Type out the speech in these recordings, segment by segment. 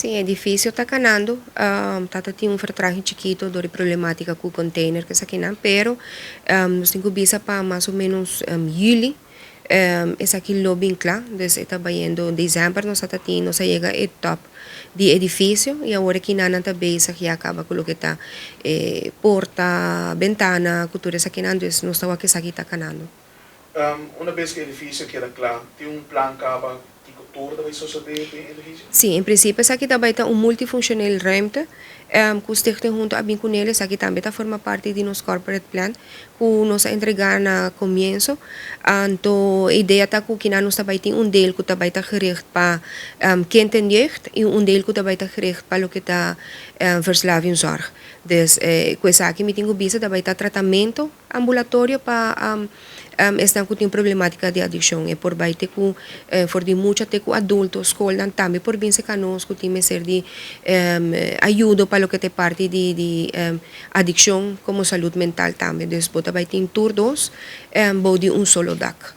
Si, edificio ta canando, tin un vertraging chikito door di problematica cu container cu esaki nan, pero nos tin cu bisa pa mas o menos juli, esaki lo bin cla. Dus ta bayendo december nos a yega e top di edificio y awor aki nan ta bezig ya caba cu loke ta porta, bentana, cu tur esaki nan, dus nos ta cu esaki ta canando. Un biaha cu e edificio keda cla, tin un plan caba cu tur ta bay sucede den e edificio? Si, en principio esaki tambe ta un multifunctioneel ruimte, cu Stichting Hunto a bin cune, esaki tambe ta forma parti di nos corporate plan, cu nos a entrega na comienso. Anto, idea ta cu nos tambe tin un deel cu tambe ta gericht pa kind en jeugd y un deel cu tambe ta gericht pa loke ta verslavingszorg. Dus cu esaki mi tin cu bisa tambe ta tratamento ambulatorio pa esnan cu tin problematica di adiccion. E por bay te cu for di mucha te cu adulto, scol dan tambe por bin serca nos cu tin mester di ayudo pa loke ta parti di adiccion como salud mental tambe. Dus bo ta bay tin tur dos bou di un solo dak.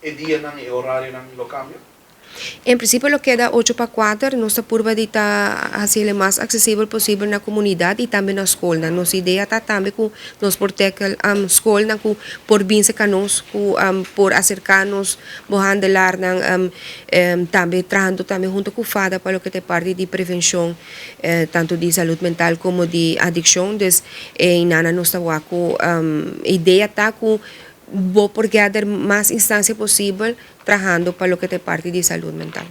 E dianan y horarionan lo cambia? En principio lo keda 8 pa 4, nos ta purba di ta haci mas accesibel posibel na comunidad y tambe na scol. Nos idea ta tambe cu nos por tackle scol na cu por bin serca nos, cu por acerca nos behandelaar nan, tambe trahando tambe hunto cu FADA pa loke ta parti di prevencion, tanto di salud mental como di adiccion. Dus nana nos ta cu idea ta cu bo por gather mas instancia posibel trahando pa loke ta parti di salud mental.